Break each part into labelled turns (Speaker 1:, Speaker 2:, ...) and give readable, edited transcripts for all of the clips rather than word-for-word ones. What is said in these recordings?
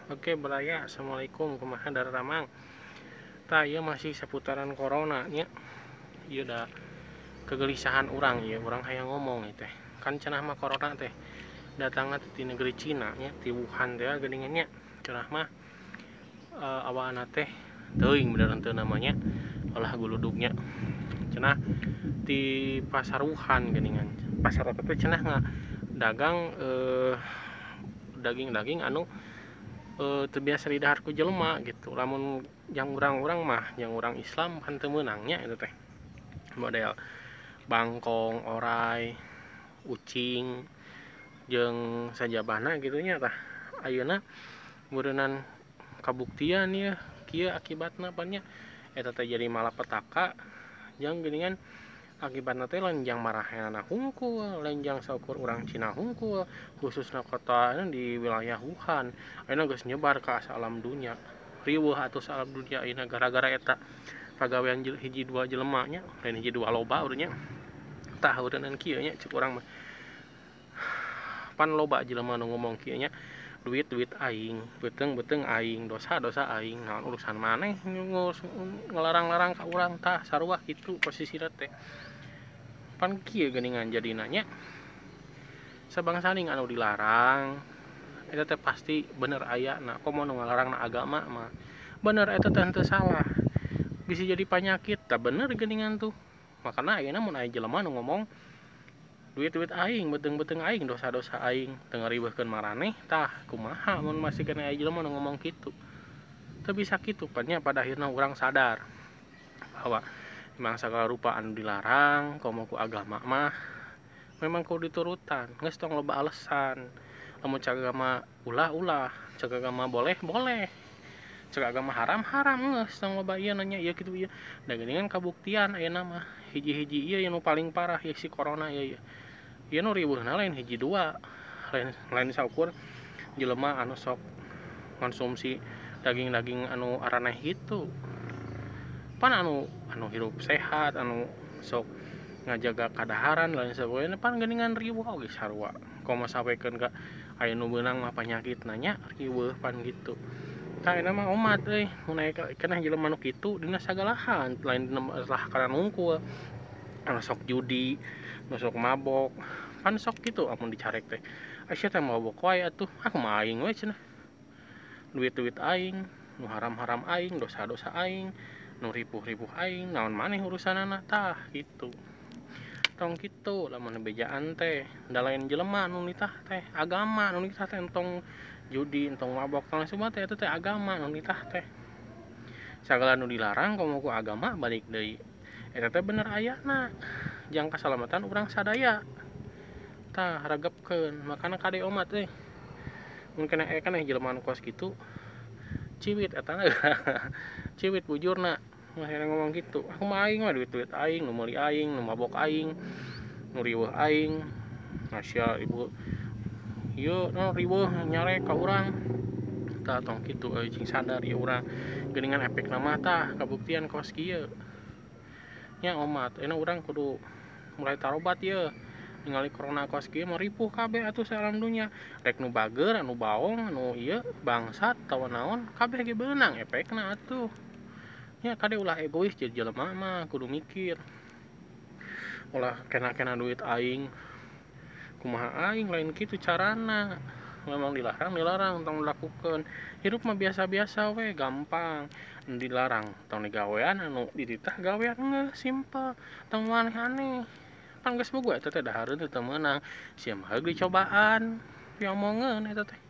Speaker 1: Oke baraya, assalamualaikum, kumaha daramang. Tah ieu masih seputaran corona nya. Ieu da kegelisahan urang ieu, urang hayang ngomong ieu teh. Kan cenah mah corona teh datangna ti negeri Cina nya, ti Wuhan teh geuningan nya. Cenah mah awalna teh teuing bener henteu namanya olah guludugnya. Cenah ti pasar Wuhan geuningan. Pasar eta teh cenah ngadagang daging-daging anu teu biasa didahar ku jelema gitu. Lamun jang urang-urang mah, jang urang Islam kan teu meunang nya eta teh. Model bangkong, orai, ucing jeung sajabana gitu nya tah. Ayeuna meureunan kabuktian ieu kieu akibatna pan nya. Eta teh jadi malapetaka jeung geuningan akibatna teh lain jang marahenana hungkul, lain jang saukur urang Cina hungkul, khususna kota di wilayah Wuhan. Ayeuna geus nyebar ka alam dunya. Riweuh atuh saalam dunya ayeuna gara-gara eta pagawean hiji dua jelema nya, lain hiji dua loba urang nya. Tah ureunan kieu nya cek urang mah. Pan loba jelema nu ngomong kieu nya, duit-duit aing, beuteung-beuteung aing, dosa-dosa aing, naon urusan maneh ngelarang-larang ka urang tah sarua kitu posisina teh. Pan kieu geuningan jadina nya. Sabangsaning anu dilarang eta teh pasti bener ayana, komo nu ngalarangna agama mah. Bener eta teh henteu salah. Bisa jadi panyakit, tah bener geuningan tuh. Makana ayeuna mun aya jelema nu ngomong duit-duit aing, beuteung-beuteung aing, dosa-dosa aing, teu ngariweuhkeun maraneh, tah kumaha mun masih keneh aya jelema nu ngomong kitu. Teu bisa kitu pan nya, pada akhirna urang sadar bahwa memang sagala rupa anu dilarang komo ku agama mah memang kudu diturutan, geus tong loba alasan. Lamun cek agama ulah-ulah, cek agama boleh boleh, cek agama haram haram, geus tong loba ieu nanya ieu kitu ieu. Da geuningan kabuktian ayeuna mah hiji-hiji ieu nu paling parah ieu si corona ieu. Ieu nu riweuhna lain hiji dua, lain saukur jelema anu sok konsumsi daging-daging anu araneh kitu. Pan anu hirup sehat, anu sok ngajaga kadaharan lain sebagainya, pan geuningan riweuh oge sarua. Komo sawekeun ka aya nu beunang mah panyakitna nya riweuh pan gitu. Tah ayeuna mah omat euy, mun aya keneh jelema nu kitu dina sagala hal, lain dina masalah kana nungkul, anu sok judi, nu sok mabok, pan sok kitu amun dicarek teh. Sia teh mabok wae atuh, ah kumaha aing we cenah. Duit-duit aing, nu haram-haram aing, dosa-dosa aing, nu ripuh-ripuh aing, naon maneh urusanana tah gitu. Tong kitu lamun bejaan teh, da lain jelema nu nitah teh, agama nu nitah teh, entong judi, entong mabok, tong semua teh eta teh agama nu nitah teh. Sagala nu dilarang komo ku agama balik deui. Eta teh bener ayana jang kasalamatan urang sadaya. Tah ragepkeun, makana kade omat euy. Mun keneh aya keneh jelema nu kos kitu ciwit eta ciwit bujurna. Akhirnya ngomong gitu, aku mah aing mah duit-duit aing, nu meuli aing, nu mabok aing, nu riweuh aing. Sia ibu ieu nu riweuh nyarek ka urang. Tah tong kitu euy, cing sadar ieu urang. Geuningan efekna mah tah kabuktian kos kieu. Nya omat, ayeuna urang kudu mulai tarobat ieu. Ningali corona kos kieu mah ripuh kabeh atuh saalam dunya. Rek nu bager, anu baong, anu ieu bangsat atawa naon, kabeh ge beunang efekna atuh. Nya kade ulah egois jadi jelema mah kudu mikir. Ulah kena-kena duit aing. Kumaha aing lain kitu carana. Memang dilarang tong dilakukeun. Hirup mah biasa-biasa we, gampang. Anu dilarang tong digawean, anu dititah gawean geus simpel. Tong aneh-aneh. Pan geus boga eta teh dahareun teu meunang. Sia mah heug dicobaan, piomongeun eta teh.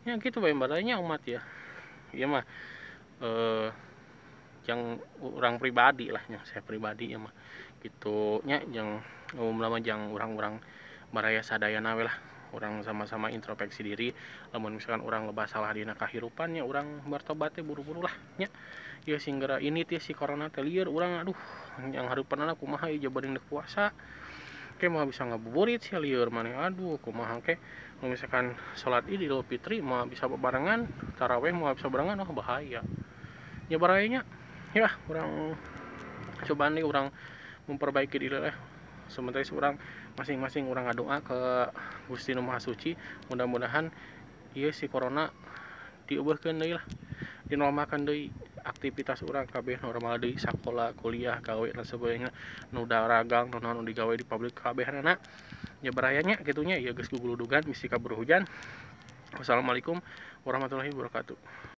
Speaker 1: Nya kitu bae baraya umat ya. Ieu mah yang orang pribadi lah nya, saya pribadi ya mah gitu nya, yang umum lama jang orang-orang baraya sadayana we lah, orang sama-sama introspeksi diri. Lamun misalkan orang lebah salah dina kahirupan nya, orang bertobat teh buru-buru lah nya. Ieu singgera ini teh si corona teh lieur urang, aduh yang harupanana kumaha ieu jabaring deuk puasa ke mah bisa ngabuburit sia lieur maneh, aduh kumaha ke mun misalkan salat Idul Fitri mah bisa barengan, tarawih mah bisa barengan, oh bahaya nya barayanya. Ya, orang cobaan nih orang memperbaiki diri lah. Sementara orang masing-masing orang ngadoa ke Gusti Nu Maha Suci, mudah-mudahan ieu si corona Dieuweuhkeun deui lah, dinormalkan deui aktivitas urang kabeh normal deui, sakola, kuliah, gawe, dan sebagainya, nu dagang, nu naon, nu digawe di pabrik, kabehanana nya baraya nya kitu nya. Ieu geus guguludugan, bisi kaburu hujan. Wassalamualaikum warahmatullahi wabarakatuh.